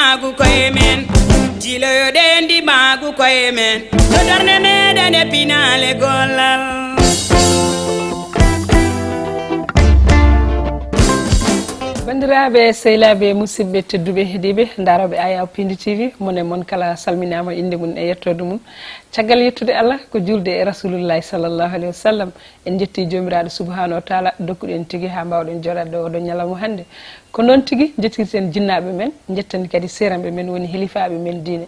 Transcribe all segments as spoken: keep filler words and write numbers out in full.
Maagu koye men, jiiloyoɗen ndimaagu koye men, no darnde meɗen e pinaale gollal. Banndiraaɓe, sehilaaɓe, musidɓe tedduɓe heɗiiɓe, ndaarooɓe Aya Pindi T V, mon e mon kala salminaama innde mum e yettoode mum. Caggal yettude Allah, ko juulde e Rasulullahi sallallahu alayhi wa sallam, en njetti Joomiraaɗo subhanahu wa taala, dokkuɗo en tigi haa mbaawɗen jooɗaade ɗo oɗo ñalawma hannde. Ko noon tigi njettirten jinnaaɓe men, njetten kadi seeranɓe men woni hilifaaɓe men diine.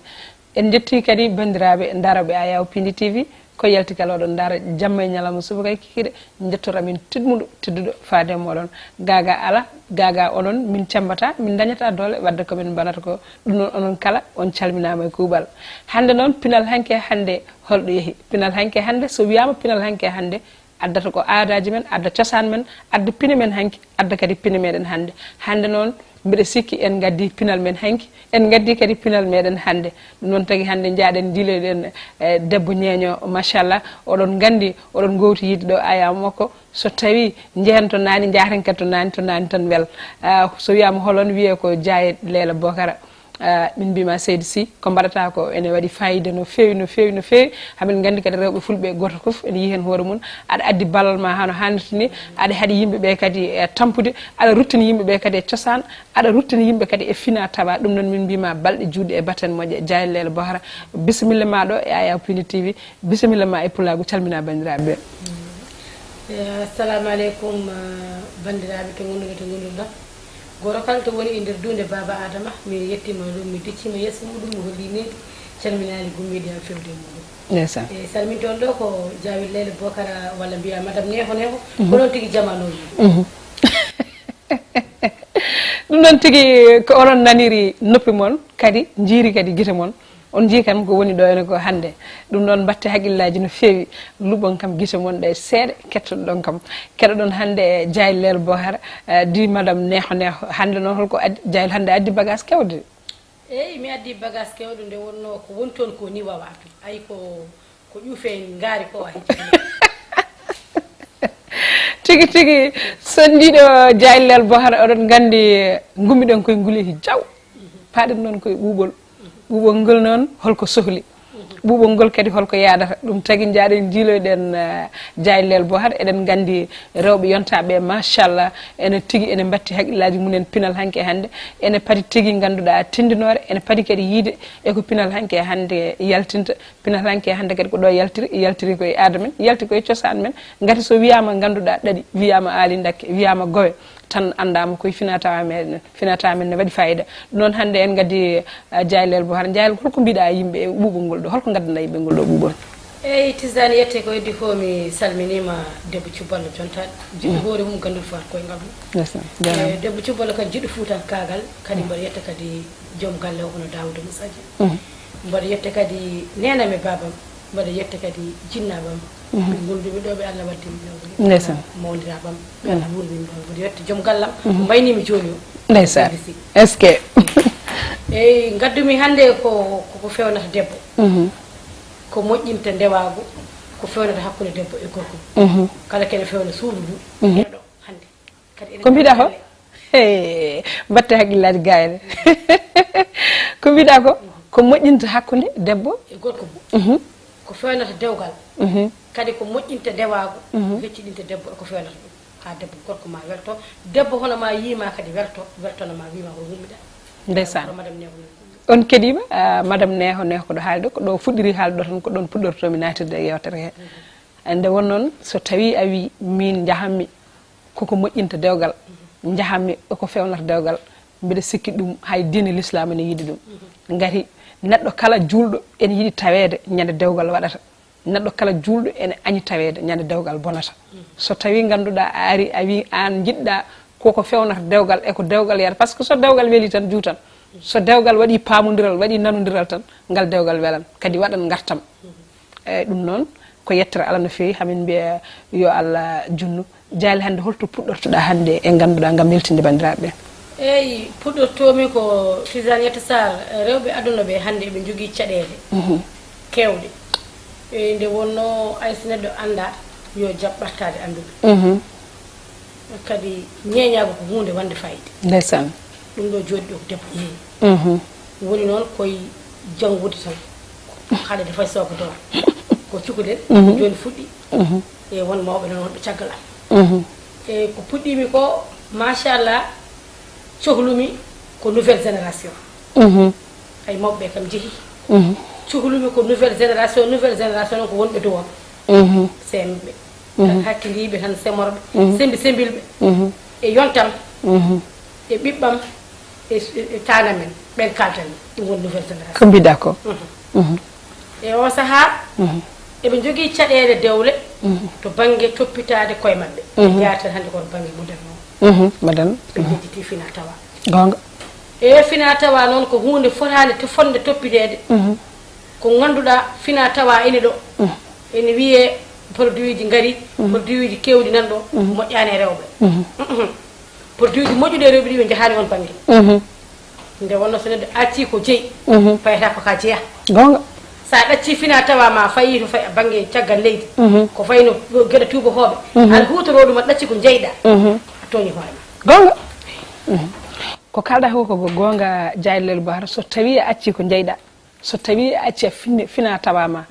En njetti kadi banndiraaɓe ndaarooɓe Aya Pindi T V, ko yalti kala oɗon ndaara jamma e ñalawma subaka e kikiiɗe, njettora min tedduɗo, tedduɗo faade e mooɗon. Gaagaa alaa, gaagaa onon, min cemmbata, min ndañata doole, wadde ko min mbaɗata ko. Ɗum noon onon kala, on calminaama e kuuɓal. Hannde noon, pinal hanki e hannde holɗo yehi? Pinal hanki e hannde, so wiyaama pinal hanki e hannde, addata ko aadaaji men, adda cosaan men, adda pine men hanki, adda kadi pine meɗen hannde. Hannde noon, mbiɗa sikki en ngaddi pinal men hanki, en ngaddi kadi pinal meɗen hannde. Ɗum noon tagi hannde njaaɗen njiiloyɗen, eh, debbo ñeeño, machallah, oɗon nganndi, oɗon ngowti yiide ɗo Aya makko. So tawi njehen to naani, njaaten kadi to naani, to naani tan wel. Ah, so wiyaama holon, wiyee ko Jaaye Leela Bokara. Ah, min mbiima seydi Sy, ko mbaɗata ko ene waɗi fayida no feewi, no feewi, no feewi. Hamin nganndi kadi rewɓe fulɓe gooto fof ene yiyi heen hoore mum. Aɗa addi ballal ma hano hannirta ni, aɗa haɗi yimɓe ɓe kadi e tampude, aɗa ruttini yimɓe ɓe kadi e cosaan, aɗa ruttini yimɓe kadi e fina tawa. Ɗum noon min mbiima balɗe juuɗe e batten moƴƴe, Jaaye Leela Bokara. Bisimilla ma ɗo e Aya Pindi T V, bisimilla ma e pulaagu, calmina banndiraaɓe ɓe. Eh, assalamu aleykum, eh, banndiraaɓe to ngonduɗon, to ngonduɗon. Gooto kala to woni e nder duunde Baaba Aadama, mi yettiima ɗum, mi dicciima yeeso muɗum, mi holli needi, calminaali gummiiɗi am fewde e muɗum. Ndeysaan. E salmintoon ɗo ko Jaaye Leela Bokara walla mbiya Madame Neho Neho, ko noon tigi jamanooji. Mhm. Ɗum noon tigi ko onon naniri noppi mon, kadi njiiri kadi gite mon. On njii kam ko woni ɗo ene ko hannde. Ɗum noon mbatte haqqillaaji no feewi. Luɓon kam gite mon ɗe seeɗa, kettoɗon kam. Keɗoɗon hannde e Jaaye Leela Bokara, eh, di Madame Neho Neho. Hannde noon holko addi, Jaaye hannde addi bagage kewɗe. Eyi, mi addi bagage kewɗo nde wonno ko woni toon ko ni wawa addu. Ayi ko, ko ƴuufe ngaari ko wawa hecci. Tigi tigi, so ndiɗo Jaaye Leela Bokara, oɗon nganndi ngummiɗen koye nguleeki jaw. Paaɗen noon koye ɓuuɓol. Ɓuuɓol ngol noon holko sohli? Ɓuuɓol ngol kadi holko yaadata? Ɗum tagi njaaɗen njiiloyɗen, eh, Jaaye Leela Bokara. Eɗen nganndi rewɓe yontaaɓe, machallah, ene tigi ene mbatti haqqillaaji mumen pinal hanki e hannde. Ene padi tigi ngannduɗaa tindinoore, ene padi kadi yiide e ko pinal hanki e hannde yaltinta. Pinal hanki e hannde kadi ko ɗo yaltiri, yaltiri koye aada men, yalti koye cosaan men. Ngati so wiyaama ngannduɗaa ɗaɗi, wiyaama aali dakke, wiyaama gowe, tan anndaama koye fina tawa meɗen. Fina tawa men ne waɗi fayida. Noon hannde en ngaddi, ah, Jaaye Leela Bokara. Jaaye, holko mbiɗa yimɓe e ɓuuɓol ngol ɗo? Holko ngaddana yimɓe ngol ɗo ɓuuɓol? Eyi, Tijani, yette ko heddi ko, mi salminiima debbo cubballo jontaɗo. Jiɗɗo hoore mum gannduɗo faat koye ngam mum. Ndeysaan, jaaraama. Eh, debbo cubballo kadi jiɗɗo fuutankaagal, kadi mboɗo yetta kadi joom galle o hono Daawuda Musa Jeŋ. Mhm. Mboɗo yetta kadi neenam e baabam. Mboɗo yetta kadi jinnaaɓe am. Mhm. Ɓe ngondumi ɗo, ɓe Allah waddimi ɗo, ɓe Ndeysaan. Mawniraaɓe am, ɓe Allah wuurnimi ɗo. Mboɗo yetta joom gallam, Mhm. mbaynimi jooni o. Ndeysaan. Merci. Est-ce que? Eyi, ngaddumi hannde ko, ko, ko fewnata debbo. Mhm. Ko moƴƴinta ndewaagu, ko fewnata hakkunde debbo e gorko. Mhm. Kala kene fewna suudu ndu. Mhm. Ɗo hannde. Kadi ene Ko mbiɗa ko? Hee, mbatte haqqillaaji gaayne. Ko mbiɗa ko? Ko moƴƴinta hakkunde debbo? E gorko mum. Mhm. Ko fewnata dewgal. Mhm. Kadi ko moƴƴinta ndewaagu, Mhm. hecciɗinta debbo e ko fewnata ɗum. Haa debbo gorko ma welto, debbo hono ma yiima kadi welto, weltano ma wiima ko hummiɗa. Ndeysaan. Hono Madame Neho Neho. On keɗiima, ah, Madame Neho Neho ko ɗo haali ɗo, ko ɗo fuɗɗiri haalde ɗo tan, ko ɗon puɗɗortomi naatirde e yewtere he. Mhm. Nde won noon, so tawi a wi min njahanmi koko moƴƴinta dewgal, njahanmi ko fewnata dewgal, mbiɗa sikki ɗum hay diine Lislaam ene yiɗi ɗum. Ngati neɗɗo kala juulɗo ene yiɗi taweede ñande dewgal waɗata. Neɗɗo kala juulɗo ene añi taweede ñande dewgal bonata. So tawi ngannduɗaa a ari, a wi aan njiɗɗa koko fewnata dewgal e ko dewgal yata, par ce que so dewgal weli tan juutan. So dewgal waɗi paamondiral, waɗi nanondiral tan, ngal dewgal welan, kadi waɗan ngartam. Eyyi, ɗum noon ko yettere Allah no feewi, hamin mbiya yo Allah junnu. Jaali, hannde holto puɗɗortoɗaa hannde e ngannduɗaa ngam weltinde banndiraaɓe ɓe? Eyyi, puɗɗortoomi ko Tijani Yetta Sarr, rewɓe aduna ɓe hannde eɓe njogii caɗeele Mhm. keewɗe. E nde wonnoo, hay so neɗɗo anndaa, yo jaɓ ɓattaade annduɓe. Mhm. Kadi ñeeñaagu ko huunde wonde fayida. Ndeysaan. Ɗum ɗo jooɗi ɗo ko debbo yeeyi. Mhm. Woni noon koye janngude tan. Haalde fay sooke doon. Ko cukalel, mhm, jooni fuɗɗi. Mhm. E won mawɓe noon wonɓe caggal am. Mhm. E ko puɗɗimi ko, machallah, cohlumi ko nouvelle génération. Mhm. Hay mawɓe ɓe kam jehi. Mhm. Cohlumi ko nouvelle génération, nouvelle génération noon ko wonɓe dow am. Mhm. Semmbe. Mhm. Hakkidiiɓe tan, semorɓe. Mhm. Sembi sembilɓe. Mhm. E yontam. Mhm. E ɓiɓɓam. E, e, e taana men, ɓen kaltani, ɗum woni nouvelle génération. Ko mbiɗa ko. Mhm. Mhm. E o sahaa, mhm, eɓe njogii caɗeele dewle, mhm, to bannge toppitaade koye maɓɓe. Mhm. Ɓe njaartan hannde koto bannge moderne o. Mhm. Mbaɗan. Ɓe, mhm, njejjitii fina tawa. Goonga. E fina tawa noon ko huunde fotaande to fonde toppiteede. Mhm. Ko ngannduɗaa fina tawa ene ɗo. Mhm. Ene wiyee produit ji ngari, mhm, produit ji keewɗi nan ɗo, mhm, moƴƴaani e rewɓe. Mhm. Mhm. Produit ji moƴƴuɗi e rewɓe ɗi ɓe njahaani on bannge. Mhm. Nde wonno so neɗɗo accii ko jeyi, mhm, fayata ko ka jeya. Goonga. So a ɗaccii fina tawa ma fayi to fay bannge caggal leydi, mhm, ko fayi no geɗe tuubakooɓe, mhm, aɗa huutoroo ɗum, aɗa ɗacci ko jeyɗa, mhm, a tooñi hoore ma. Goonga. Mhm. Ko kalɗa ko, ko goonga, Jaay Lel Bahar, so tawii a accii ko jeyɗa, so tawii a accii a finni, fina tawa ma,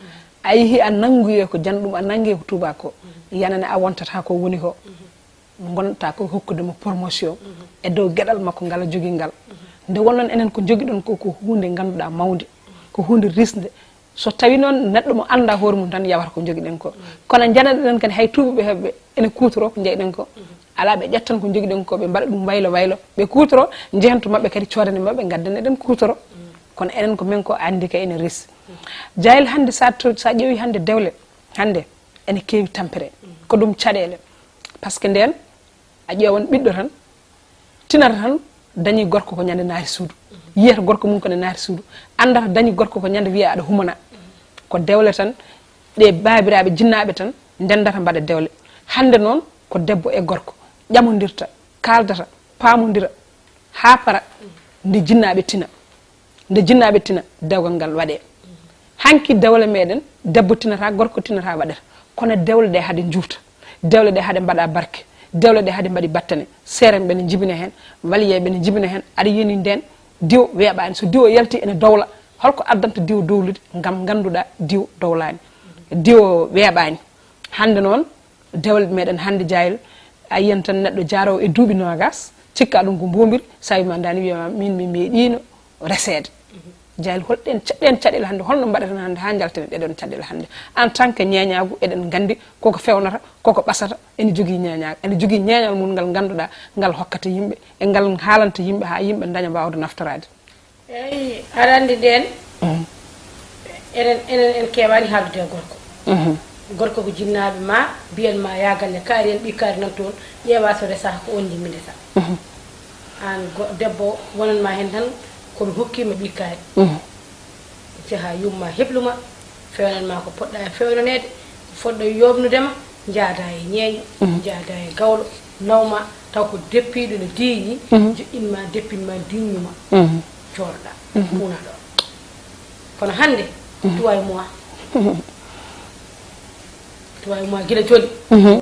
a yehi a nanngoyi ko janɗum, a nanngi ko tuubako, yanane a wontata ko woni ko. Mhm. Ngonta ko hokkude mo promotion, mhm, e dow geɗal makko ngal o jogii ngal. Mhm. Nde wonnoon enen ko njogiɗon ko, ko huunde ngannduɗaa mawnde, ko huunde risnde. So tawii noon neɗɗo mo anndaa hoore mum tan yawata ko njogiɗen ko. Mhm. Kono njanano ɗen kadi hay tuubaɓe heɓɓe ene kuutoroo ko njeyɗen ko. Mhm. Alaa ɓe ƴettan ko njogiɗen ko ɓe mbaɗa ɗum waylo waylo. Ɓe kuutoroo njehen to maɓɓe kadi coodane maɓɓe ngaddane ɗen kuutoroo. Mhm. Kono enen ko men ko anndi kay ene resi. Mhm. Jahel hannde sa to, sa ƴeewi hannde dewle, hannde ene keewi tampere. Mhm. Ko ɗum caɗeele. Par ce que ndeen a ƴeewan ɓiɗɗo tan, tinata tan, dañi gorko ko ñande naati suudu. Mhm. Yiyata gorko mum ko nde naati suudu. Anndata dañi gorko ko ñande wiya aɗa humana. Mhm. Ko dewle tan, ɗe baabiraaɓe jinnaaɓe tan ndendata mbaɗa dewle. Hannde noon ko debbo e gorko ƴamondirta, kaaldata, paamondira, haa para, mhm, nde jinnaaɓe tina. Nde jinnaaɓe tina, dewgal ngal waɗee. Hanki dewle meɗen, debbo tinata, gorko tinata waɗata. Kono dewle ɗe hade njuurta. Dewle ɗe hade mbaɗa barke. Dewle ɗe hade mbaɗi battane. Seerenɓe ne njibina heen, waliyeeɓe ne njibina heen. Aɗa yiyani ndeen, diwo weeɓaani. So diwo yalti ene dowla, holko addanta diwo dowlude? Ngam ngannduɗaa diwo dowlaani. Diwo weeɓaani. Hannde noon, dewle meɗen hannde, Jahel, a yiyan tan neɗɗo jaarowo e duuɓi noogas, cikka ɗum ko mbombiri, so a wima ndani wiyama min mi meeɗino reseede. Jahel, hol ɗen ca-, ɗen caɗeele hannde, holno mbaɗaten hannde haa njalten e ɗeɗon caɗeele hannde? En tant que ñeeñaagu, eɗen nganndi koko fewnata, koko ɓasata, ene jogii ñeeñaagu, ene jogii ñeeñal mum ngal ngannduɗaa, ngal hokkata yimɓe, e ngal haalanta yimɓe haa yimɓe ndaña mbaawde naftoraade. Eyi, aɗa anndi ndeen, mhm, enen, enen en keewaani haaldude e gorko. Mhm. Gorko ko jinnaaɓe ma, mbiyan ma yaa galle kaari en, ɓii kaari nan toon, ƴeewa so resaaka ko on njimmi ndesa. Mhm. Aan go-, debbo wonan ma heen tan, kono hokkii ma ɓii kaari. Mhm. Njaha yumma heblu ma, fewnan ma ko poɗɗa e fewnaneede, ko fotɗo yooɓnude ma, njaada e ñeeño, mhm, njaada e gawlo, naw ma, taw ko deppiiɗo no diiñi, mhm, joƴƴin ma, deppin ma, diiñnu ma, mhm, jooɗoɗa, mhm, puunaɗo. Kono hannde, mhm, tuwa e moi. Mhm. Tuwa e moi gila joli. Mhm.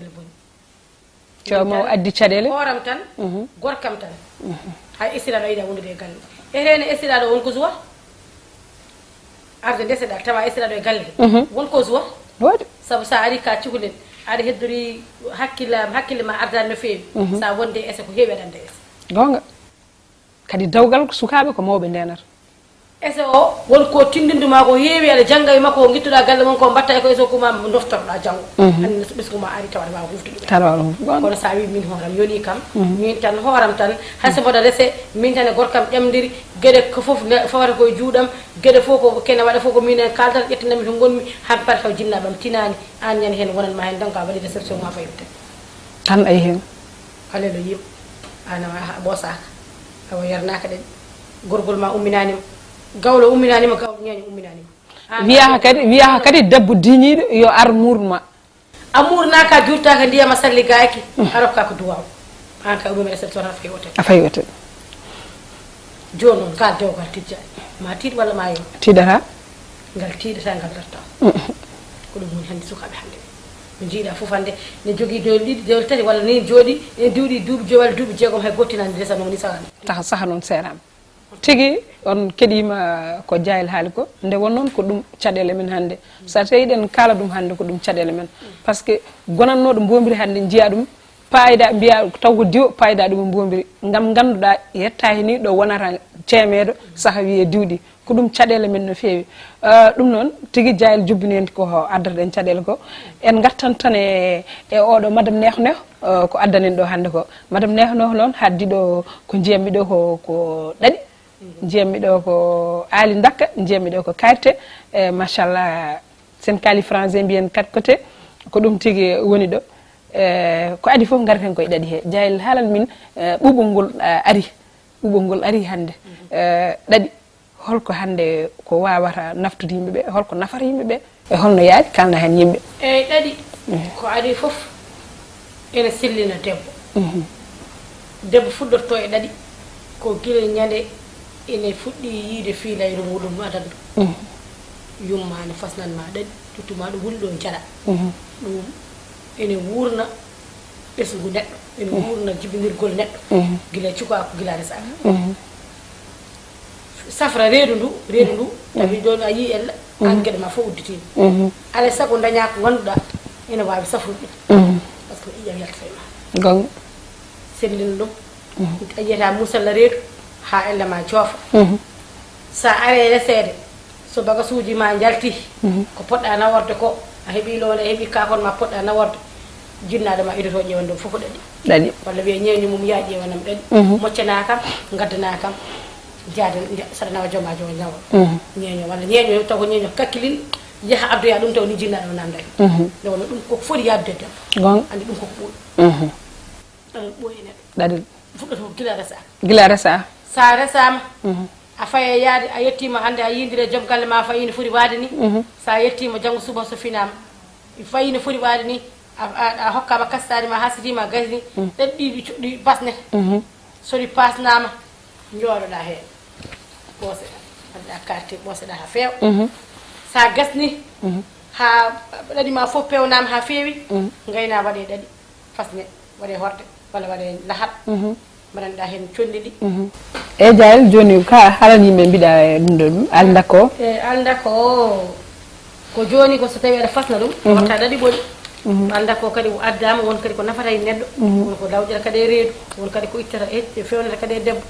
Joomi o addi caɗeele. Hooram tan, mhm, gorkam tan. Mhm. Hay estiraaɗo yiɗa wondude e galle. E reene estiraaɗo won ko suwa? Arde ndeseɗa tawa estiraaɗo e galle. Mhm. Won ko suwa? Waɗi. Sabu sa ari ka cukalel, aɗa heddori hakkille, hakkille ma ardaani no feewi. Mhm. Sa wonde e ese ko heewi aɗa annda ese. Goonga. Kadi dewgal ko sukaaɓe ko mawɓe ndeenata. Ese o, won ko tindindu ma ko heewi, aɗa jannga e makko, ko ngittuɗa galle mon ko mbatta e ko ese o kuma doftoroɗa janngo. Mhm. Anndi so ɓesngu ma ari tawa aɗa waawa hufde ɗum. Tawa aɗa waawa hufde. Kono sa wi min hooram yoni kam, mhm, min tan hooram tan, hay so mboɗa rese, min tan e gorkam ƴamdiri, geɗe ko fof ne fawata koye juuɗam, geɗe fof ko kene waɗa fof ko min en kaldat, ƴettanami to ngonmi, han par taw jinnaaɓam tinaani, aan ñande heen wonanma heen donc a waɗi réception ma fayi tan. Tan ayi heen. Alelo yim, aan a ɓoosaaka, awa yarnaaka ɗen. Gorgol ma umminaanima, gawlo umminaanima, gawlo ñeeño umminaanima. Aan wiyaaka kadi, wiyaaka kadi debbo diiñiiɗo yo ar muurma. A muurnaaka, a juurtaaka, ndiyam a salligaaki, a rokkaaka duwaaw. Aan kay ummi réception tan a fayi hôtel. A fayi hôtel. Jooni noon, ngal dewgal tijjaani. Ma tiiɗ walla ma yow? Tiiɗata. Ngal tiiɗata, ngal darta. Mm. Ko ɗum woni hannde sukaaɓe hannde ɓe. Ɓe njiiɗa fof hannde ne jogii dewle ɗiɗi, dewle tati, walla ni jooɗi, ne duuɗi duuɓi joyi walla duuɓi jeegom, hay gooto tinaani ndesa noon ni sahani. Taha saha noon seeraama. Tigi, on keɗiima ko Jaayel haali ko, nde won noon ko ɗum caɗeele men hannde. So tawii eɗen kaala ɗum hannde, ko ɗum caɗeele men. Par ce que gonannooɗo mboombiri hannde njiya ɗum, paayda, mbiya taw ko diwo, paayda ɗum e mboombiri. Ngam ngannduɗaa, yettaaki ni ɗo wonata ceemeedo, saha wiyee diwɗi. Ko ɗum caɗeele men no feewi. Eh, ɗum noon, tigi Jaayel jubbini en ko addata ɗen caɗeele ko. En ngartan tan e, e oɗo Madame Neeho Neeho, eh, ko addanen ɗo hannde ko. Madame Neeho Neeho noon, haddi ɗo ko njiyammi ɗo ko, ko ɗaɗi. Njiyammi ɗo ko Aali Ndakka, njiyammi ɗo ko Karte. Eh, machallah, sen kaali français mbiyen quatre côté. Ko ɗum tigi woni ɗo. Eh, ko adi fof ngarten koye ɗaɗi he. Jaayel haalan min, eh, ɓuuɓol ngol, eh, ari. Ɓuuɓol ngol ari hannde. Eh, ɗaɗi. Holko hannde ko wawata naftude yimɓe ɓe? Holko nafata yimɓe ɓe? E holno yaari kalna heen yimɓe? Eyyi, ɗaɗi. Ko adi fof ene sellina debbo. Debbo fuɗɗorto e ɗaɗi ko gila ñande ene fuɗɗi yiide fiilayru muɗum no adana ɗum. Yumma ne fasnan ma ɗaɗi, tottuma ɗo wuli ɗo jala. Ɗum ene wurna ɓesngu neɗɗo, ene wurna jibinirgol neɗɗo. Gila cukaaku, gila resaka. Safra reedu ndu, reedu ndu, tawi jooni a yii ella, an geɗe ma fof udditiima. Alay sago dañaa ko ngannduɗaa ene waawi safrude ɗum. Par ce que ƴiiƴam yaltata e ma. Gonga. Sellina ɗum. A yiyata musalla reedu haa ella ma joofa. So a aree reseede, so bagasuuji ma njalti, ko poɗɗa naworde ko, a heɓi loonde, a heɓi kaakon ma poɗɗa naworde, jinnaaɗo ma idotoo ƴeewan ɗum fof ko ɗaɗi. Ɗaɗi. Walla wiya ñeeño mum yaa ƴeewanam ɗaɗi. Moccana kam, ngaddana kam, jaade, ja-, saɗa nawa jooma joom nawa. Ñeeño, walla ñeeño taw ko ñeeño kakkilin, yaha addoya ɗum taw ni jinnaaɗo namdani. Nde wonno ɗum ko foti yaadude debbo. Gonga. Anndi ɗum koko ɓooyi. Ɗaɗi ɓooyi e neɗɗo. Ɗaɗi. Fuɗɗoto ko gila resa. Gila resa. Sa resama, a faye yaade, a yettima hannde, a yindire joom galle ma, fayi no foti waade ni. Sa yettima janngo suba so finama, fayi no foti waade ni, a, a, a hokkama kastaari ma, hasidima, gasni, ɗaɗi ɗi, ɗi, ɗi basne. So ɗi pasnama, jooɗoɗa heen. Ɓooseɗa, wadda carte, ɓooseɗa ha feewa. Sa gasni, ha ɗaɗi ma fof pewnama ha feewi, gayna waɗe ɗaɗi. Fasne, waɗe horde, walla waɗe lahar, mbaɗanɗa heen conndi ndi. E Jaayel, jooni ka halan yimɓe mbiɗa e ɗum ɗo ɗum, alda ko? E alda ko, ko jooni ko so tawi aɗa fasna ɗum, watta ɗaɗi ɓoli. Alda ko kadi o addama, won kadi ko nafata e neɗɗo, won ko lawƴata kadi e reedu, won kadi ko ittata e, e fewnata kadi e debbo.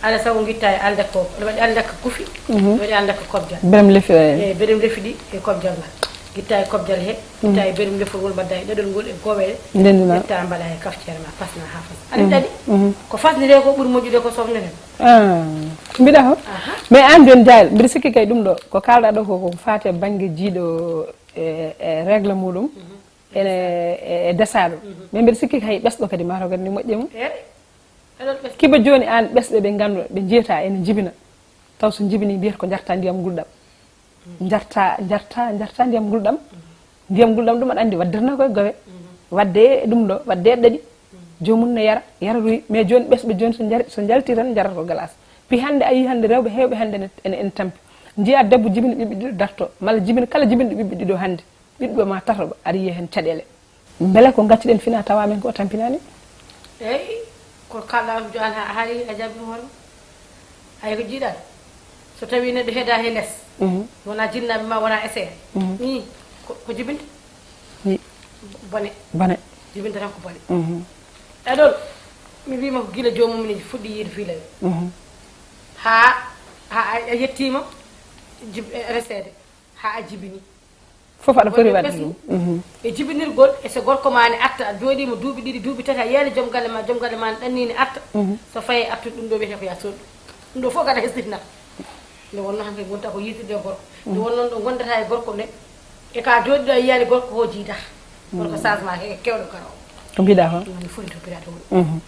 Alaa sago ngitta e alda ko, aɗa waɗi alda ko kufi, aɗa waɗi alda ko kobjal. Berem lefi o e. E berem lefi ɗi e kobjal ngal. Gitta e kobjal he, gitta e berum lefol ngol, mbaɗda e ɗaɗol ngol e gowel. Ndendina. Ƴetta mbaɗa e kafceere ma, pasna ha fas. Aɗa ɗaɗi. Ko fasniree ko ɓuri moƴƴude ko somneten. Ah, mbiɗa ho? Aha. Mais an joni Jaayel, mbiɗa sikki kay ɗum ɗo, ko kalɗa ɗo ko, ko faate bannge jiiɗo e, e règle muɗum, ene e, e desaɗo. Mais mbiɗa sikki kay ɓesɗo kadi mataw kadi ni moƴƴe mum. Eyyi. Ɗaɗol ɓesɗo. Kiba joni an ɓesɗo ɓe ganduɗa ɓe jiyata ene jibina. Taw so jibini mbiyata ko jarta ndiyam gulɗam. Jarta, jarta, jarta ndiyam gulɗam. Ndiyam gulɗam ɗum aɗa andi waddirna koye gowe. Wadde e ɗum ɗo, wadde e ɗaɗi. Jomum ne yara, yara ruwi. Mais joni ɓesɓe joni so jari, so jalti tan jarata ko glace. Pi hande a yi hande rewɓe hewɓe hande ne, ene, ene tampi. Jiya debbo jibini ɓiɓɓe ɗiɗo darto, malla jibini kala jibinɗo ɓiɓɓe ɗiɗo hande. Ɓiɗɗo ma tataɓo aɗa yiya hen caɗele. Beele ko gaccuɗen fina tawa men ko o tampinani? Eyyi, ko kalɗa ko joan ha hari a jaabima hoore ma. Ay ko jiiɗaɗo. So tawi neɗɗo heeda he less, wona jinnaɓe ma, wona essai. Ni, ko, ko jibinta? Ni. Bone. Bone. Jibinta tan ko bone. Ɗaɗol, mi wima ko gila jomum ne fuɗɗi yiide fiilaɓe. Ha, ha a, a yettima jib-, e, reseede. Ha a jibini. Fof aɗa foti wadde ɗum. E jibinirgol, e so gorko ma ne arta, a jooɗima duuɓi ɗiɗi, duuɓi tati, a yeele joom galle ma, joom galle ma ne ɗanni ne arta. So faye artude ɗum ɗo wiyete ko ya soɗɗu. Ɗum ɗo fof kadi a hesɗitinat. Nde wonno hanke gonta ko yiitirde e gorko. Nde wonno ɗo gondata e gorko nde, e ka jooɗiɗo a yiyani gorko ko jiida. Gorko changement he kewɗo garowo. Ko mbiɗa hon? Ɗum woni foti toppiraade woni.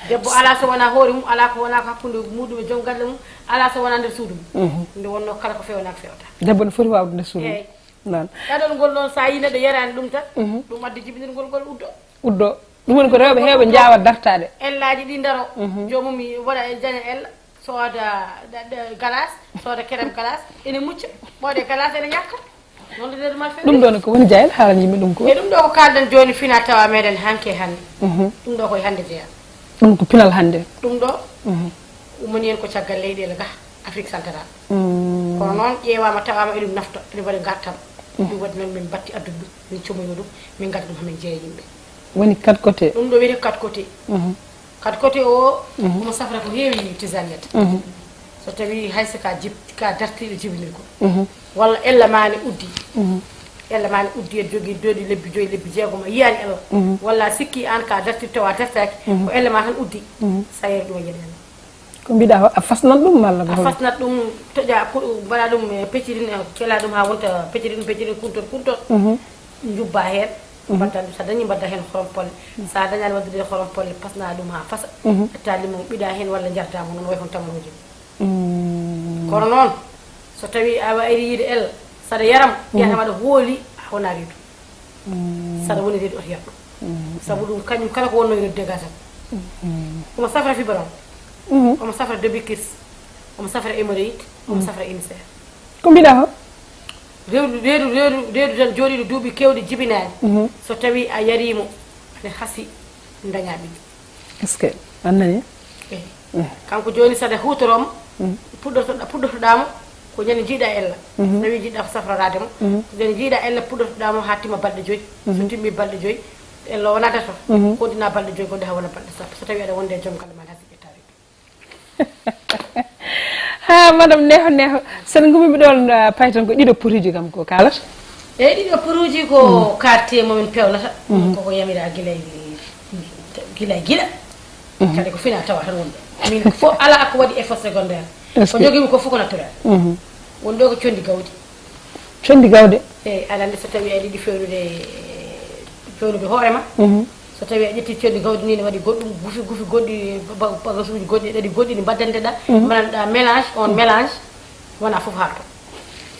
Debbo ala so wona hoore mum, ala ko wona ko hakkunde muɗum e joom galle mum, ala so wona nder suudu mum. Nde wonno kala ko fewnaaka fewata. Debbo ne foti wawde nder suudu mum. Eyyi. Noon. Ɗaɗol ngol noon, so a yii neɗɗo yaraani ɗum tan, ɗum addi jibinirgol ngol uddo. Uddo. Ɗum woni ko rewɓe heewɓe njaawa dartaade. Ellaaji ɗi ndaro. Joomum waɗa e jaña ella, sooda da-, da-, galas, sooda kerem galas, ene mucca, ɓooɗe galas ene ñakka. Noon ɗo nder mal feere. Ɗum ɗo ne ko woni Jaayel haalani yimɓe ɗum ko? E ɗum ɗo ko kalɗen jooni fina tawa meɗen hanke hannde. Ɗum ɗo koye hannde jeyaa. Ɗum ko pinal hannde. Ɗum ɗo Ummani en ko caggal leyɗeele ga, Afrique Central. Kono noon ƴeewaama, tawaama eɗum nafta, eɗum waɗi ngartam. Ɗum waɗi noon min mbatti addude ɗum, min comoyoo ɗum, min ngadda ɗum hamin jeeya yimɓe. Woni quatre côté. Ɗum ɗo wiyetee quatre côté. Quatre côté o, omo safra ko heewi, Tijaniyata. So tawi hay so ka jib-, ka dartiiɗo jibinirgol. Walla ella ma ne uddi. Ella ma ne uddi, e jogii doodi lebbi joyi, lebbi jeegom, a yiyaani ella. Walla a sikki aan ka dartiiɗo tawa dartaaki, ko ella ma tan uddi. Sa yeru ɗum a yiyaani ella. Ko mbiɗa, a fasnat ɗum malla ko a hol? Fasnat ɗum, toƴa, pu-, mbaɗa ɗum e peccirin, e kela ɗum ha wonta peccirin, peccirin, kuntor, kuntor. Njubba heen. Mbaɗa ɗum, sa dañi mbaɗa heen horom polle. Sa dañani waddude horom polle, pasna ɗum ha fasa. Etta limon ɓiɗa heen walla njarda mo noon way hon tamaroji. Kono noon, so tawi a wayri yiide el, saɗa yaram, ɓiyata maɗa hooli, a wona reedu. Saɗa woni reedu oto yar ɗum. Sabu ɗum kañum kala ko wonno reedu dégagé. Omo safra fibrome. Omo safra debikis. Omo safra hémorroïde. Omo safra ulcère. Ko mbiɗa ho? Reedu, reedu, reedu, reedu tan jooɗiiɗo duuɓi keewɗi jibinaani. So tawi a yariimo, aɗa hasi daña ɓiɗɗo. Est-ce que a nani? Eyi. Kanko jooni saɗa huutoroo mo, puɗɗotoɗa-, puɗɗotoɗaa mo ko ñande njiiɗa ella. So tawi njiiɗa ko safroraade mo, so tawi njiiɗa ella puɗɗotoɗaa mo haa timma balɗe joyi. So timmi balɗe joyi, ella o naddato, kontina balɗe joyi goɗɗe haa wona balɗe sappo. So tawi aɗa wonde e joom galle ma, aɗa hasi ƴettaade. Ha, madame Neho Neho, sen ngummiima ɗoon, ah, payton ko ɗiɗo potuuji kam ko kaalata? Eyi, ɗiɗo potuuji ko quartier mo min pewnata. Koko yamira gila, gila, gila. Kadi ko fina tawa tan woni ɗo. Min fof alaa ko waɗi effet secondaire. Ko jogiimi ko fof ko naturel. Woni ɗo ko conndi gawdi. Conndi gawde? Eyi, aɗa anndi so tawi aɗa yiɗi fewnude, fewnude hoore ma. So tawi a ƴetti conndi gawdi ni, ne waɗi goɗɗum, gufi, gufi goɗɗi, ba-, ba-, bagasuuji goɗɗi, ɗaɗi goɗɗi, ne mbaddante ɗa, mbaɗanɗa mélange, on mélange, wona fof haalto.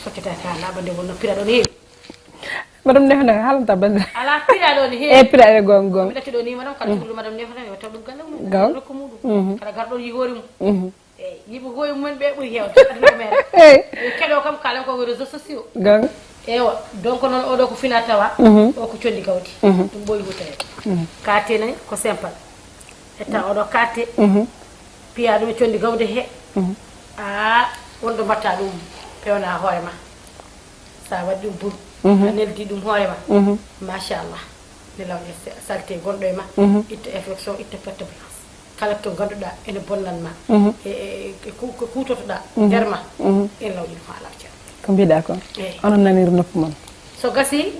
Soccata ka laaɓa nde wonno pira ɗo ne heewi. Madame Neho Neho, haalanta banndiraaɓe. Alaa pira ɗo ne heewi. E pira e goonga, goonga. Mi ɗacci ɗo ni, madame, kala cukalel madame Neho Neho, yo taw ɗum galle mum. Gaw. Rokku muɗum. Kala garɗo yi hoore mum. Eyi, yimɓe ko e mumen ɓe ɓuri heewde, aduna ko meere. Eyi. Yo keɗo kam, kalan ko e réseaux sociaux. Gonga. Ewa, donc noon oɗo ko fina tawa, o ko conndi gawdi. Ɗum ɓooyi huutoreede. Quartier nani ko simple. Etta oɗo quartier, piya ɗum e conndi gawdi he. A, wonɗo mbatta ɗum, pewna hoore ma. Sa waɗi ɗum bun, a neldi ɗum hoore ma. Machallah. Nelaw e se-, saleté gonɗo e ma, itta infection, itta perte blanche. Kala to ngannduɗaa ene bonnan ma, e, e, e ku-, ko kuutotoɗaa nder ma, en lawƴi ɗum haa laaɓa ceerno. Ko mbiɗa ko? Eyi. Onon nanir noppi mon. So gasi,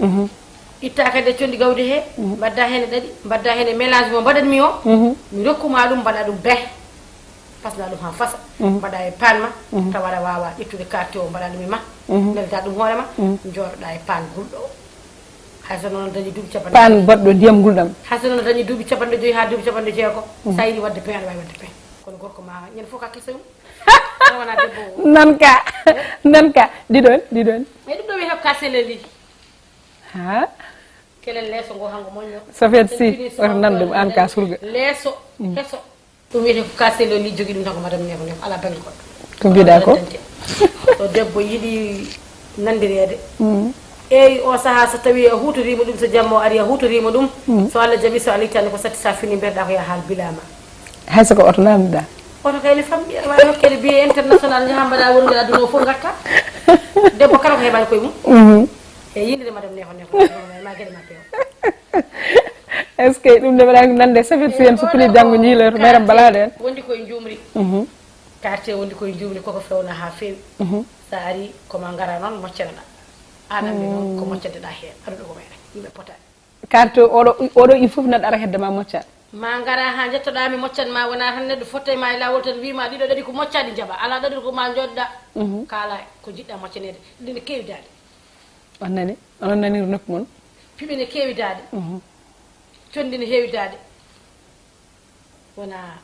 itta kadi e conndi gawdi he, mbadda heen e ɗaɗi, mbadda heen e mélange mo mbaɗanmi o, mi rokku ma ɗum, mbaɗa ɗum bee. Pasna ɗum haa fasa, mbaɗa e paan ma, tawa aɗa waawa ƴettude carte o, mbaɗa ɗum e ma, nelda ɗum hoore ma, jooɗoɗa e paan gulɗo o. Hay so noon dañi duuɓi capanɗe paan baɗɗo ndiyam ngulɗam. Hay so noon dañi duuɓi capanɗe joyi haa duuɓi capanɗe jeego, sa yiɗi waɗde pain, aɗa waawi waɗde pain. Kono gorko ma, ñande fof ka kesoyum. Tawa wona debbo o. Nan ka, nan ka. Ɗiɗon, ɗiɗon. E ɗum ɗo wiyata ko ka seleli. Ha? Kelen leeso ngo hango moƴƴo. Safet si, oto nan ɗum, an ka surga. Leeso, keso. Ɗum wiyetee ko kaasel o ni, jogii ɗum tan ko madame Neho Neho, alaa bannge goɗɗo. Ko mbiɗa ko? Ɗo debbo yiɗi nanndireede. Eyi, o sahaa so tawii a huutoriima ɗum, so jamma o ari a huutoriima ɗum, so Allah jaɓi, so Allah ittani ko satti, sa fini mbeɗa ko yaha haal bila ma. Hay so ko oto namdiɗa? Oto kay ne famɗi, aɗa waawi hokkeede billet international, njaha mbaɗa wonde aduna o fof ngarta. Debbo kala ko heɓani koye mum. E yinde madame Neho Neho, ma geɗe ma peew. Est-ce que ɗum nde mbaɗa nande safet si en suppli janngo ñiiloyo to mayram balaɗo en? Wondi koye njuumri. Quartier wondi koye njuumri koko fewna ha feewi. Sa ari ko ma ngara noon moccanaɗa. An anndi noon ko moccanteɗa heen. Aɗa ɗo ko mayre. Yimɓe potaani. Quartier oɗo, oɗo il faut naɗa ara hedde ma mocca. Ma ngara ha jettoɗa mi moccan ma, wona tan neɗɗo fotta e ma e lawol tan wiima ɗiɗo ɗaɗi ko moccaɗi jaɓa. Ala ɗaɗi ko ma jooɗoɗa. Kaala ko jiɗɗa moccaneede. Ɗiɗi ne keewi daade. On nani? Onon nanir noppi mon? Piɓe ne keewi daade. Conndi ne heewi daade. Wona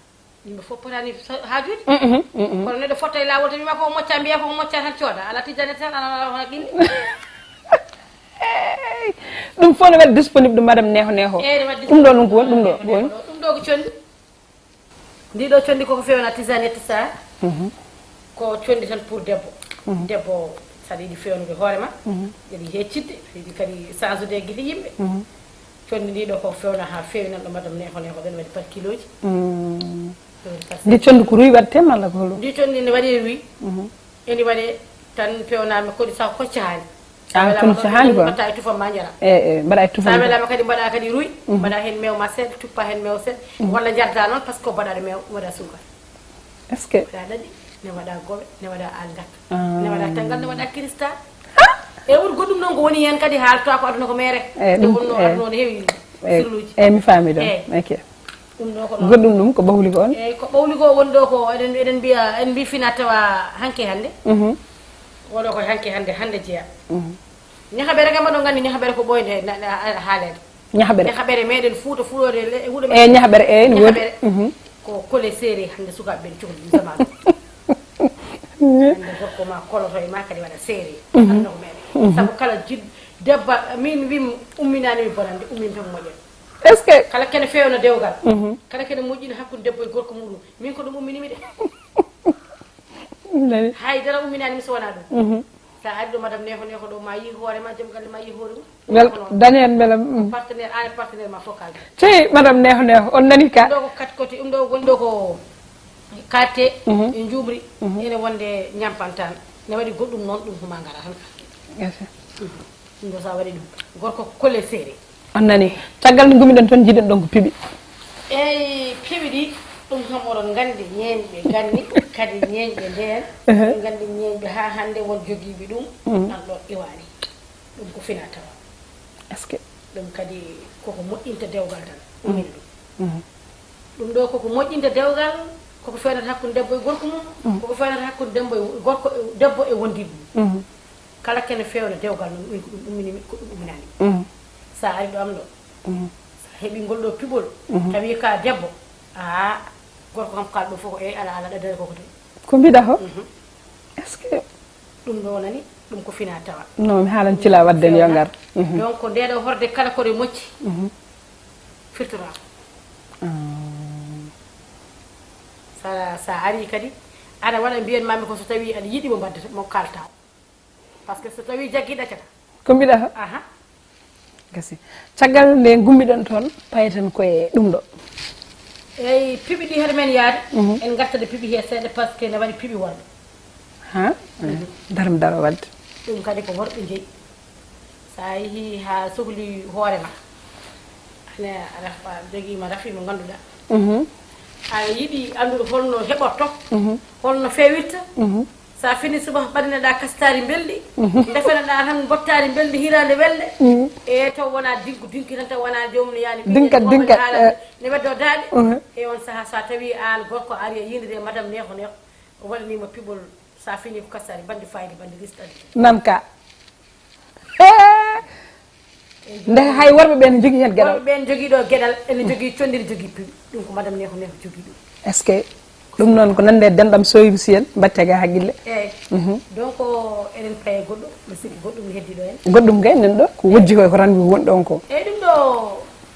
yimɓe fof potani so-, haajuuji. Kono neɗɗo fotta e laawol tan wiima ko mocca, mbiya ko mocca tan cooda. Ala tijjane tan, ala, ala, ala, ala, ɗum. Ɗum fof ne waɗi disponible madame Neho Neho. Eyi, ne waɗi ɗum ɗo ɗum ko woni, ɗum ɗo ko woni. Ɗum ɗo ko conndi. Ndi ɗo conndi koko fewna tisanette sa. Ko conndi tan pour debbo. Debbo saɗa yiɗi fewnude hoore ma. Yiɗi heccidde, yiɗi kadi sansude e gite yimɓe. Conndi ndi ɗo ko fewna ha feewi nan ɗo madame Neho Neho ɗen waɗi par kiloji. Ndi conndi ko ruy waɗtee malla ko holɗum? Ndi conndi ne waɗee ruy. Eni waɗee tan, pewnaa mi koɗi saw ko cahaani. Ah, kono cahaani quoi. Mbaɗa e tufam ma njara. E e mbaɗa e tufam. Sa welama kadi mbaɗa kadi ruy, mbaɗa heen meew ma seeɗa, tuppa heen meew seeɗa, walla njarda noon, par ce que mbaɗa meew, mbaɗa suukar. Est ce que? Mbaɗa ɗaɗi, ne waɗa gowe, ne waɗa algata, ne waɗa tangal, ne waɗa cristal. E won goɗɗum noon ko woni heen kadi haalta ko aduna ko mere. E ɗum wonno aduna o ne heewi sirluuji. E mi faami ɗon. Ok. Ɗum ɗo ko ɗon. Goɗɗum ɗum ko bahuli ko on? Eeyi, ko ɓawli ko woni ɗo ko eɗen, eɗen mbiya, en mbi fina tawa hanke hannde. Oɗo ko hanke hannde, hannde jeya. Ñahaɓere kam, oɗon nganndi ñahaɓere ko ɓooyde haaleede. Ñahaɓere. Ñahaɓere meɗen Fuuta, fuɗoode e huɗo. E ñahaɓere, eeyi, ne woodi. Ko kole seeri hannde sukaaɓe ɓen cohli ɗum zaman. Hannde gorko ma koloto e ma kadi waɗa seeri. Anna ko meɗen. Sabu kala jiɗ-, debba, min wim umminaani mi bonande, ummin tan moƴƴere. Est ce que? Kala kene fewna dewgal. Kala kene moƴƴina hakkunde debbo e gorko muɗum. Min ko ɗum umminimi de. Nani? Hay dara umminaani mi so wonaa ɗum. Sa ari ɗo madame Neho Neho ɗo, ma yi hoore ma, joom galle ma yi hoore mum. Wel, dañen belam. Partenaire, an e partenaire ma fof kalda. Cey, madame Neho Neho, on nani ka? Ɗum ɗo ko kat koti, ɗum ɗo woni ɗo ko karte, e njuumri, ene wonde ñampantaan. Ne waɗi goɗɗum noon, ɗum huma ngara tan ka. Gasa. Ɗum ɗo sa waɗi ɗum. Gorko kole seere. On nani. Caggal nde ngummiɗen toon, jiiɗen ɗon ko piɓi. Eyi, piɓi ɗi, ɗum kam oɗon nganndi ñeeñɓe ganni, kadi ñeeñɓe ndeen. Ehe. Oɗon nganndi ñeeñɓe haa hannde won jogiiɓe ɗum, ɗan ɗo iwaani. Ɗum ko fina tawa. Est ce que? Ɗum kadi koko moƴƴinta dewgal tan, umina ɗum. Ɗum ɗo koko moƴƴinta dewgal, koko fewnata hakkunde debbo e gorko mum, koko fewnata hakkunde debbo e gorko e, debbo e wondiiɓe mum. Kala kene fewna dewgal noon, ɗum ko ɗum ummini mi, ko ɗum umminani mi. Sa ari ɗo am ɗo, sa heɓi ngol ɗo piɓol, tawi ka debbo, a gorko kam kal ɗo fof ko e ala ala ɗaddere koko tan. Ko mbiɗa ho? Est ce que? Ɗum ɗo nani, ɗum ko fina tawa. Non, mi haalan cila wadden yo ngar. Donc nde ɗo horde kala koɗo mocci, firtora. Sa, sa ari kadi, aɗa waɗa mbiyan mami ko so tawi aɗa yiɗi mo mbadde mo kalta. Par ce que so tawi jaggi ɗaccata. Ko mbiɗa ha? Aha. Gasi. Caggal nde ngummiɗen toon, payeten koye ɗum ɗo. Eyi, piɓi ɗi hade men yaade, en ngartade piɓi he seeɗa par ce que ne waɗi piɓi worɓe. Ha? Darmi daro wadde. Ɗum kadi ko worɓe jeyi. Sa yehi ha sohli hoore ma, ane aɗa jogiima rafi mo ngannduɗaa. Aɗa yiɗi anndude holno heɓorto, holno fewirta. Sa fini subaka ɓanneɗa kastari mbelɗi, ndefanoɗa tan mbottari mbelɗi hirande welde. E taw wona dinko dinki tan, taw wona joomum yani. Dinka, dinka, ne weddo daaɗe. E on saha sa tawi an gorko ari e yindide madame neexo neexo, o waɗanima piɓol, sa fini ko kastari bandi fayde bandi risɗani. Nan ka. Nde hay worɓe ɓe ne jogii heen geɗal. Worɓe ɓe ne jogii ɗo geɗal, ene jogii conndi, ne jogii piɓi. Ɗum ko madame neexo neexo jogii ɗum. Est ce que ɗum noon ko nande denɗam soyru si en mbatte ga haqqille? Eeyi. Donc eɗen paye goɗɗum, mi sikki goɗɗum ne heddi ɗo en. Goɗɗum kay nan ɗo ko wojji koy ko tan woni ɗon ko. Eeyi, ɗum ɗo,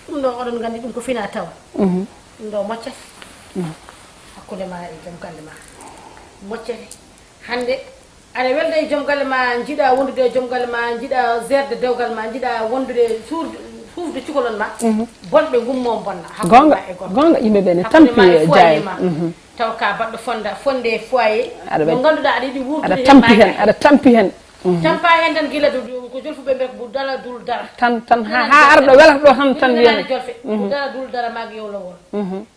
ɗum ɗo oɗon nganndi ɗum ko fina tawa. Ɗum ɗo moccata hakkunde ma e joom galle ma. Moccata hannde. Aɗa welda e joom galle ma, njiɗa wondude e joom galle ma, njiɗa gérde dewgal ma, njiɗa wondude suurde, suufde cukalon ma. Bonɓe ngummo bonna hakkunde ma e gorko. Goonga, yimɓe ɓe ne tampi e jaayal. Taw ka baɗɗo fonda, fonde e foyer. Mo ngannduɗaa aɗa yiɗi wuurdude aɗa tampi heen, aɗa tampi heen. Tampa heen tan gila du, du, ko jolfuɓe mbiyata ko dala dul dara. Tan, tan, ha, ha arɗo welata ɗo tan, tan wiyata. Jolfe, ko dala dul dara maag yow lowol.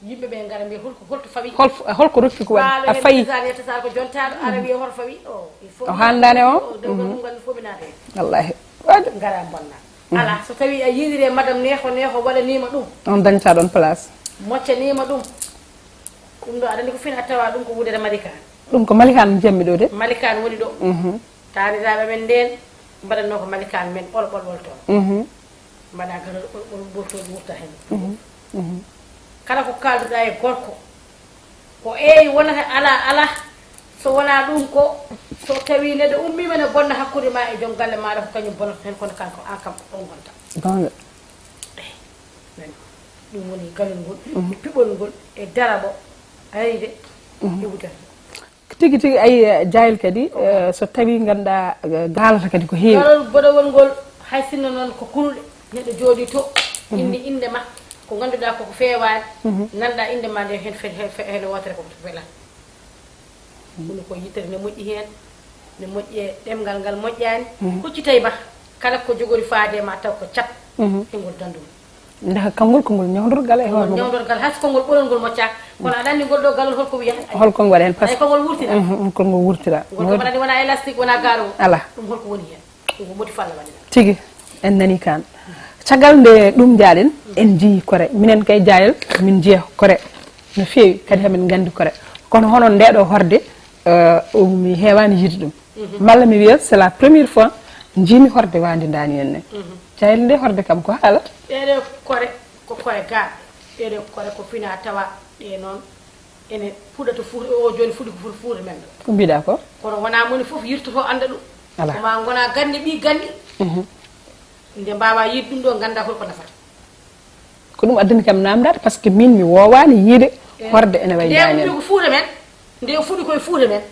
Yimɓe ɓe ngara mbiya holko, holto fawi? Hol, holko rokki ko waɗi? A fayi. Tesar, tesar ko jontaaɗo, ara wiya hoto fawi. O, il faut o handane o. Dewgal mum ngal il faut mi naata heen. Wallahi. Ngara bonna. Ala, so tawi a yiiniri e madame neexo, neexo waɗaniima ɗum. On dañta ɗon place. Moccaniima ɗum. Ɗum ɗo aɗa anndi ko fina tawa ɗum ko wudere Malikaan. Ɗum ko Malikaan jiyammi ɗo de. Malikaan woni ɗo. Taaniraaɓe men ndeen mbaɗatnoo ko Malikaan men ɓol ɓol ɓol toon. Mbaɗa garal ɓol ɓol ɓol toon wurta heen. Kala ko kaalduɗaa e gorko, ko eeyi wonata, alaa, alaa. So wonaa ɗum ko, so tawii neɗɗo ummiima ne bonna hakkunde ma e joom galle maaɗa, ko kañum bonata heen, kono kanko, aan kam ko ɗoon ngonta. Goonga. Eey. Nani? Ɗum woni gañol ngol, e piɓol ngol, e daraɓo, a nani de, e wudere. Tigi, tigi, ayi, eh, jaayel kadi, eh, so tawii ngannduɗaa, eh, gaalata kadi ko heewi. Garal boɗewol ngol, hay sinno noon ko kunuɗe, neɗɗo jooɗii to, inni innde ma, Ko ngannduɗaa koko feewaani, nanɗaa innde ma nde heen fe-, fe-, heen wootere koko felaa. Woni ko yitere ne moƴƴi heen, ne moƴƴi e ɗemngal ngal moƴƴaani. Huccitay ma, kala ko jogori faade e ma taw ko cat e ngol dandu. Ndax kangol ko ngol ñawndorgal e hoore mum. Ñawndorgal, hay so konngol ɓolol ngol moccaaka. Kono aɗa anndi ngol ɗo galol holko wiyata? Holko ngol en? Ay, ko ngol wurtira. Mhm, ko ngol wurtira. Ngol kam aɗa anndi wona élastique, wona gaaro. Ala. Ɗum holko woni heen? Ɗum ko modi falla waɗi. Tigi, en nani kan. Caggal nde ɗum jaaɗen, en njii kore. Minen kay jaayel, min njiya kore. No feewi, kadi hamin nganndi kore. Kono hono nde ɗo horde, eh, mi heewaani yiide ɗum. Malla mi wiya, c'est la première fois njiimi horde wandi ndani en ne. Jayel nde horde kam ko haala. Ɗeɗe kore ko kore gaaɓe. Ɗeɗe kore ko fina tawa ɗe noon ene fuɗa to fuuta, o jooni fuɗi ko fuuta, fuuta men ɗo. Ko mbiɗa ko? Kono wona moni fof yirtoto annda ɗum. Ala. Ko ma ngona ganni ɓi ganni. Nde mbawa yiide ɗum ɗo, ganda holko nafata. Ko ɗum addani kam namdade, parce que min mi woowani yiide horde ene wayi. Nde ummi ko fuuta men, nde fuɗi koye fuuta men.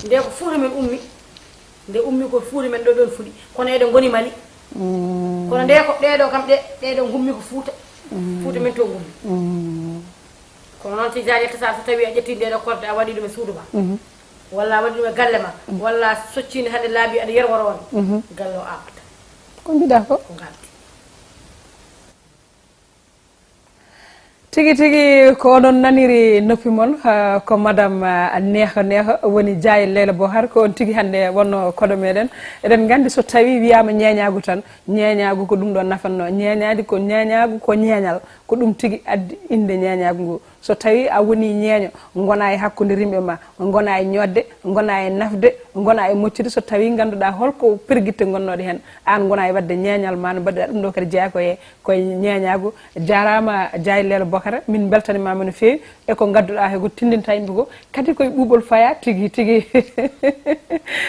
Nde ko fuuta men ummi, nde ummi ko fuuta men ɗo ɗon fuɗi, kono eɗen ngoni Mali. Kono nde ko ɗeɗo kam ɗe, ɗeɗo ngummi ko fuuta. Fuuta men to ngummi. Kono noon si jaari tasaa, so tawi a ƴetti nde ɗo korde a waɗi ɗum e suudu ma, walla a waɗi ɗum e galle ma, walla a soccini hande laabi aɗa yerworo on, galle o aɓata. Ko mbiɗa ko? Ko ngardi. Tigi tigi ko onon naniri noppi mon, ah, ko madame, ah, Neeho Neeho woni Jaay Leelo Bohar, ko on tigi hannde wonno koɗo meɗen. Eɗen nganndi so tawi wiyama ñeeñaagu tan, ñeeñaagu ko ɗum ɗo nafanno. Ñeeñaadi ko ñeeñaagu ko ñeeñal, ko ɗum tigi addi innde ñeeñaagu ngu. So tawi a woni ñeeño, ngona e hakkunde rimɓe ma, ngona e ñoodde, ngona e nafde, ngona e moccude, so tawi ngannduɗaa holko pergitte ngonnoɗe heen, aan ngona e waɗde ñeeñal ma no mbaɗɗa ɗum ɗo kadi jeyaa ko e koye ñeeñaagu. Jaaraama Jaay Leelo Bokara, min mbeltanimaama no feewi e ko ngadduɗaa he ko tindinta yimɓe ko, kadi koye ɓuuɓol faya tigi tigi.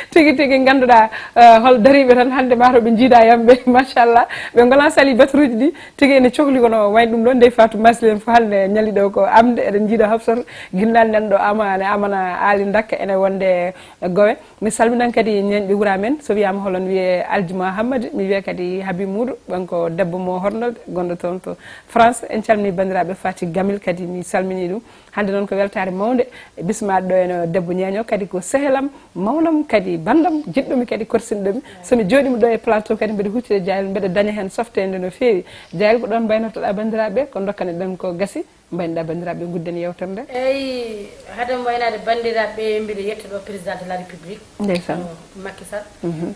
Tigi tigi ngannduɗaa, eh, hol dariiɓe tan hannde mataw ɓe njiida yamɓe, machallah, ɓe ngona sali baturuuji ɗi tigi ene cohli kono wayi ɗum ɗo ndey Fatou Masli en fof hannde ñalli ɗo ko amde, eɗen njiida Hafsat Ginnal nan ɗo amane amana Ali Ndakka ene wonde Gowe. Mi salminan kadi ñeeñɓe wura men, so wiyama holon wiye Aljuma Hammadi, mi wiya kadi Habi Muudu, ɓen ko debbo mo hornode, gonɗo toon to France. En calmini banndiraaɓe Fati Gamil kadi, mi salmini ɗum. Hannde noon ko weltaare mawnde, bismaade ɗo eno debbo ñeeño, kadi ko sehelam, mawnam, kadi banndam, jiɗɗomi kadi korsinɗomi. So mi jooɗima ɗo e plateau kadi mbeɗa huccita Jaayel, mbeɗa daña heen softeende no feewi. Jaayel, ko ɗoon mbaynortoɗa banndiraaɓe, ko dokkane ɗen ko gasi. Mbaynoɗa banndiraaɓe, gudden yewtere nde. Eyi, hade mo waynaade banndiraaɓe, mbiɗa yetta ɗo président de la république. Ndeysaan. Hono Macky Sall,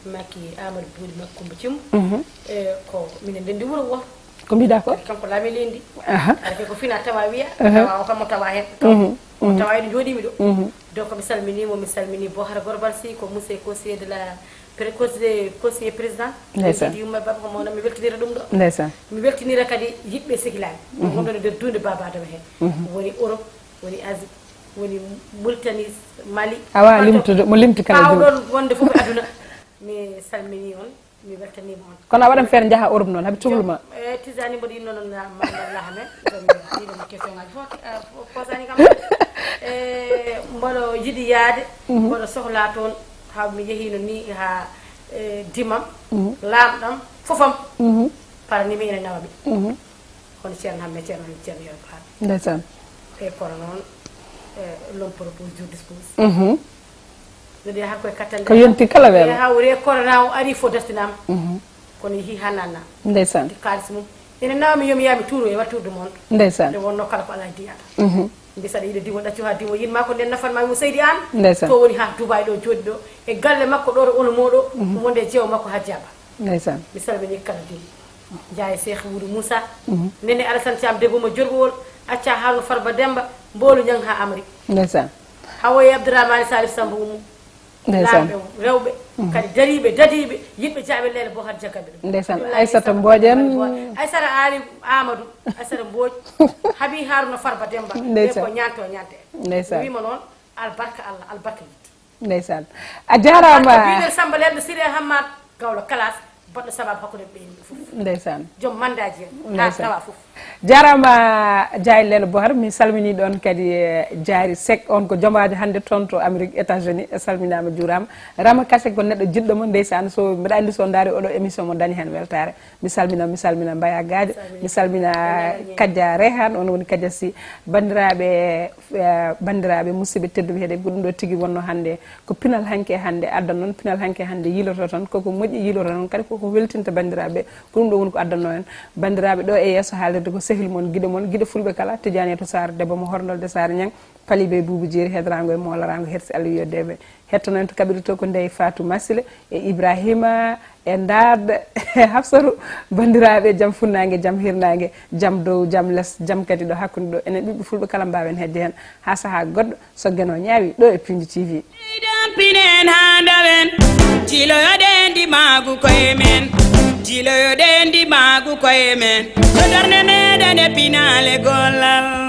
Macky Amadou Bouli Macky Coumba Thioum. E ko minen ndenndi wuro wooto. Ko mbiɗa ko? Kadi kanko laami leydi ndi. Aha. Aɗa kay ko fina tawa wiya, tawa o kam mo tawa heen. Tawa eɗo jooɗimi ɗo. Donc mi salminimo, mi salmini Bohara Gorbal Sy, ko monsieur conseiller de la Pre-, conseiller, conseiller président. Ndeysaan. Jiidi yumma baba ko mawɗo, mi weltinira ɗum ɗo. Ndeysaan. Mi weltinira kadi yiɓɓe sehilaaɓe. Wonɓe e nder duunde Baba Adama heen. Woni Europe, woni Asie, woni Mauritanie, Mali. A waawaa limtude, mo limti kala. Haa oɗon wonde fof e aduna. Mi salmini on, mi weltaniima on. Kono a waɗan feere njaha Europe noon, haɓe cohlu ma. E Tijani mboɗo yinno noon na ma Allah amen. Ɗiɗo mo question ngaji fof, eh, fof posani kam. E mboɗo yiɗi yaade, mboɗo sohla toon, haa mi yehiino ni haa, eh, dimam, laamɗam, fofam. Paranimi ene nawami. Hono Ceerno Hamme, Ceerno Hamme, Ceerno Yero Baal. Ndeysaan. E kono noon, eh, l'homme propose, Dieu dispose. Mbeɗa yaha koye kattanɗe. Ko yonti kala weelo. Hawre corona o ari fof dartinaama. Kono yehi haa nanna. Ndeysaan. Kaalis mum. Ene nawami yomi yaha mi tuuro e wattude mon. Ndeysaan. Nde wonno kala ko Alla addi ata. Mbi saɗa yiɗa diwo ɗaccu haa diwo yinma ko nden nafan ma mo Seydi Aan. Ndeysaan. To woni haa Dubaay ɗo jooɗi ɗo. E galle makko ɗo to Olomo ɗo. Ko wonde e jeewo makko Hajji Aba. Ndeysaan. Mi salmini kala diwo. Njaay Cheikh Wuri Moussa. Nene Alassane Thiam debbo mo Jorɓowol. Acca Haruna Farba Demba. Mboolu Ñang haa Amari. Ndeysaan. Hawoye Abdourahmane Salif Samba Oumou. Ndeysaan. Laamɓe rewɓe, kadi dariiɓe, dadiiɓe, yiɗɓe jaaɓe leele bo har jagganɓe ɗum. Ndeysaan. Ɗum laati Aissata Samba Mboƴen. Aissata Aali Amadou, Aissata Mboƴ, Habi Haruna Farba Demba. Ndeysaan. Ɓe ko ñaanto ñaante. Ndeysaan. Mi wiima noon, albarka Allah, albarka yiɗde. Ndeysaan. A jaaraama. Albarka biɗel Samba Lelɓe Siré Hammat, gawlo kalaas, baɗɗo sababu hakkunde ɓe yimɓe fof. Ndeysaan. Joom mandaaji en, haa tawa fof. Jarama Diary Lelo Bohar, mi salmini ɗon kadi, eh, Diary Seck, on ko jomajo hande toon to Amérique États-Unis, e salminama, juurama. Rama Kase ko neɗɗo jiɗɗo mo, ndeysaan, so mbeɗa andi so ndaari oɗo émission mo dañi hen weltare. Mi salmina, mi salmina Mbaya Gadio, mi salmina Kadia Rehan, on woni Kadia Sy. Bandiraɓe, eh, bandiraɓe musidɓe tedduɓe heɗe, ko ɗum ɗo tigi wonno hande, ko pinal hanke hande addan noon, pinal hanke hande yiiloto tan, koko moƴƴi yiiloto tan, kadi koko weltinta bandiraɓe, ko ɗum ɗo woni ko addanno en. Bandiraɓe, ɗo e yeeso haalirde ko sehil mon, giɗo mon, giɗo fulɓe kala, Tidiane to Sarr, debbo mo Horndol de Sarr Niang, Palibe Boubou Diéry, hedrango e moolarango, hersi Allah wiyo debe. Hettono en to kaɓirɗe to ko ndey Fatou Massile e Ibrahima e Ndaad Hafsatu. Bandiraɓe, jam funnangue, jam hirnangue, jam dow, jam less, jam kadi ɗo hakkude ɗo. Enen ɓiɓɓe fulɓe kala mbawen hedde hen ha saaha goɗɗo, so Geno ñaawi, ɗo e Pindi T V. Pinen ha ndawen, jiloyoɗen dimagu koye men, jiloyoɗen dimagu koye men, ko darde meɗen e pinale gollal.